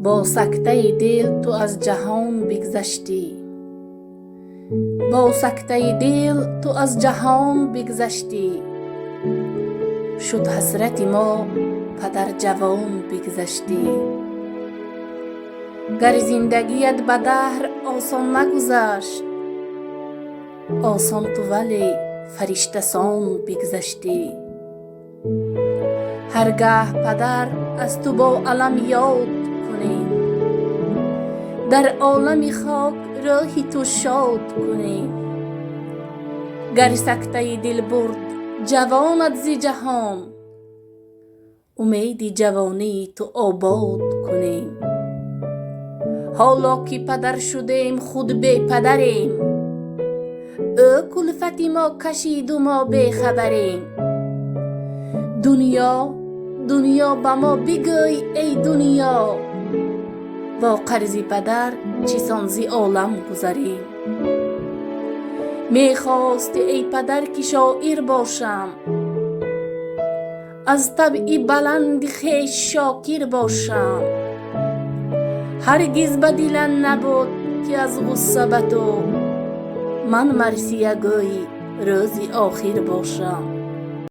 Бо сактаи дил ту аз ҷаҳон бигзаштӣ, бо сактаи дил ту аз ҷаҳон бигзаштӣ. Шуд ҳасрати мо, падар, ҷавон бигзаштӣ. Гар зиндагият ба даҳр осон нагузашт, осон ту, вале фариштасон бигзаштӣ. Ҳар гаҳ, падар, аз ту бо алам ёд кунем, дар олами хок рӯҳи ту шод кунем. Гар сактаи дил бурд ҷавонат зи ҷаҳон, умеди ҷавонии ту обод кунем. Ҳоло ки падар шудем, худ бепадарем. Ӯ кулфати мо кашиду мо бехабарем. Дунё, дунё, ба мо бигӯй, эй дунё, бо қарзи падар чӣ сон зи олам гузарем? Мехости, эй падар, ки шоир бошам, аз табъи баланди хеш шокир бошам. Ҳаргиз ба дилам набуд, ки аз ғусса ба ту ман марсиягӯи рӯзи охир бошам.